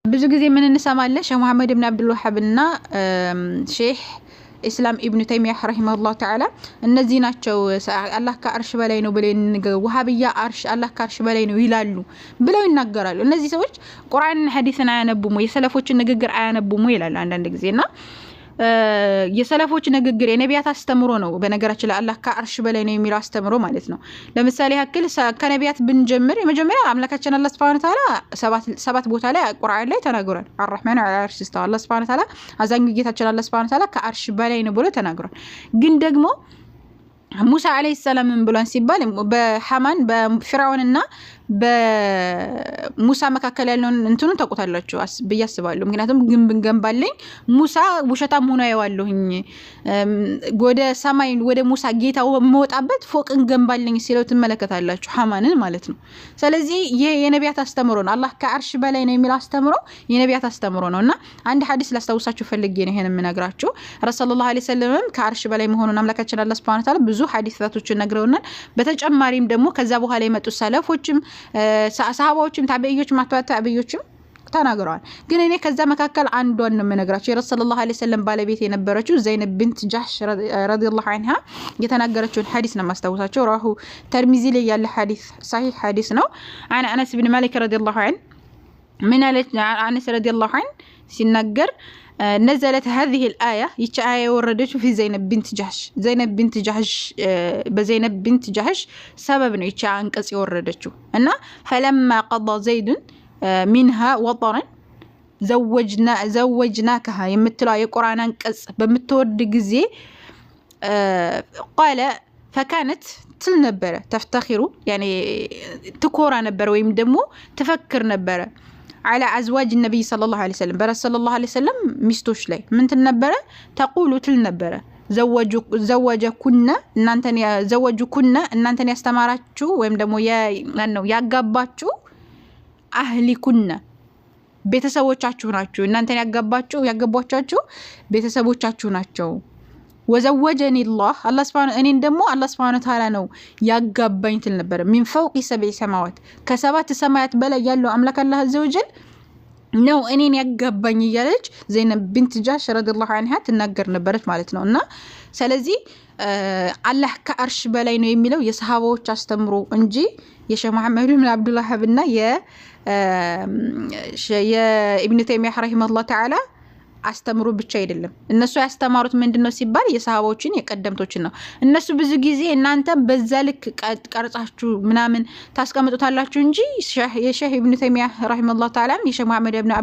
ብዙ ጊዜ ምን እንሰማለን? ሼህ መሐመድ ብን አብዱልዋሃብ እና ሼህ ኢስላም ኢብኑ ተይሚያ رحمه الله تعالى እነዚህ ናቸው አላህ ከአርሽ በላይ ነው ብለው፣ ውሃብያ አርሽ አላህ ከአርሽ በላይ ነው ይላሉ ብለው ይናገራሉ። እነዚህ ሰዎች ቁርአንና ሐዲስን አያነቡም ወይ? የሰለፎችን ንግግር አያነቡም ወይ ይላሉ አንዳንድ ጊዜ። እና የሰለፎች ንግግር የነቢያት አስተምሮ ነው። በነገራችን ላይ አላህ ከአርሽ በላይ ነው የሚለው አስተምሮ ማለት ነው። ለምሳሌ ያክል ከነቢያት ብንጀምር፣ የመጀመሪያ አምላካችን አላህ سبحانه وتعالى ሰባት ቦታ ላይ ቁርአን ላይ ተናግሯል። الرحمن على العرش استوى፣ አላህ سبحانه وتعالى፣ አዛኙ ጌታችን አላህ سبحانه وتعالى ከአርሽ በላይ ነው ብሎ ተናግሯል። ግን ደግሞ ሙሳ عليه السلام ምን ብሏን ሲባል፣ በሐማን በፊርዓውንና በሙሳ መካከል ያለውን እንትኑን ታውቁታላችሁ ብዬ አስባለሁ። ምክንያቱም ግንብ እንገንባለኝ፣ ሙሳ ውሸታም ሆኖ አየዋለሁኝ፣ ወደ ሰማይ ወደ ሙሳ ጌታ የምወጣበት ፎቅ እንገንባለኝ ሲለው ትመለከታላችሁ፣ ሐማንን ማለት ነው። ስለዚህ ይህ የነቢያት አስተምሮ ነው። አላህ ከአርሽ በላይ ነው የሚለው አስተምሮ የነቢያት አስተምሮ ነው። እና አንድ ሐዲስ ላስታውሳችሁ ፈልጌ ነው ይሄን የምነግራችሁ። ረሱል صلى الله عليه وسلم ም ከአርሽ በላይ መሆኑን አምላካችን አላህ سبحانه وتعالى ብዙ ሐዲሳቶችን ነግረውናል። በተጨማሪም ደግሞ ከዛ በኋላ የመጡ ሰለፎችም፣ ሰሃባዎችም፣ ታቢዒዮችም፣ አትባ ታቢዒዮችም ተናግረዋል። ግን እኔ ከዛ መካከል አንዷን ነው የምነግራቸው። የረሱል صلى الله عليه وسلم ባለቤት የነበረችው ዘይነብ ቢንት ጃህሽ رضي الله عنها የተናገረችውን ሐዲስ ነው የማስታውሳቸው። رواه ተርሚዚ ላይ ያለ ሐዲስ፣ صحيح ሐዲስ ነው። عن أنس بن مالك رضي الله عنه ምን አለች? አነስ رضي الله عنه ሲናገር نزلت هذه الآية፣ ይቺ አያ የወረደችው في زينب بنت جحش፣ ዘይነብ ቢንት ጃህሽ፣ በዘይነብ ቢንት ጃህሽ ሰበብ ነው ይቺ አንቀጽ የወረደችው። እና فلما قضى زيد منها وطرا زوجناكها የምትለዋ የቁርአን አንቀጽ በምትወርድ ጊዜ قال فكانت ትል ነበረ፣ تفتخر يعني ትኮራ ነበረ ወይም ደግሞ ትፈክር ነበረ على أزواج النبي صلى الله عليه وسلم፣ በረሱል صلى الله عليه وسلم ሚስቶች ላይ ምን ትል ነበረ? تقول ትል ነበረ፣ زوجكن እናንተን፣ زوجكن እናንተን ያስተማራችሁ ወይም ደግሞ ነው ያጋባችሁ أهلكن ቤተሰቦቻችሁ ናችሁ። እናንተን ያጋባችሁ፣ ያገቧቻችሁ ቤተሰቦቻችሁ ናቸው። وزوجني الله፣ አላህ سبحانه፣ እኔን ደግሞ አላህ سبحانه وتعالى ነው ያጋባኝ ትል ነበረ። من فوق سبع سماوات፣ ከሰባት ሰማያት በላይ ያለው አምላክ አላህ عز وجل ነው እኔን ያጋባኝ እያለች ዘይነብ ቢንት ጃሽ رضي الله عنها ትናገር ነበረች ማለት ነው። እና ስለዚህ አላህ ከአርሽ በላይ ነው የሚለው የሰሃባዎች አስተምሮ እንጂ የሼህ መሐመድ ብን አብዱልዋሃብ እና የኢብኑ ተይሚያ رحمه الله تعالى አስተምሮ ብቻ አይደለም። እነሱ ያስተማሩት ምንድን ነው ሲባል የሰሃባዎችን የቀደምቶችን ነው። እነሱ ብዙ ጊዜ እናንተ በዛ ልክ ቀርጻችሁ ምናምን ታስቀምጡታላችሁ እንጂ የሼህ ኢብኑ ተይሚያ رحمه الله تعالى ም የሼህ መሐመድ ብን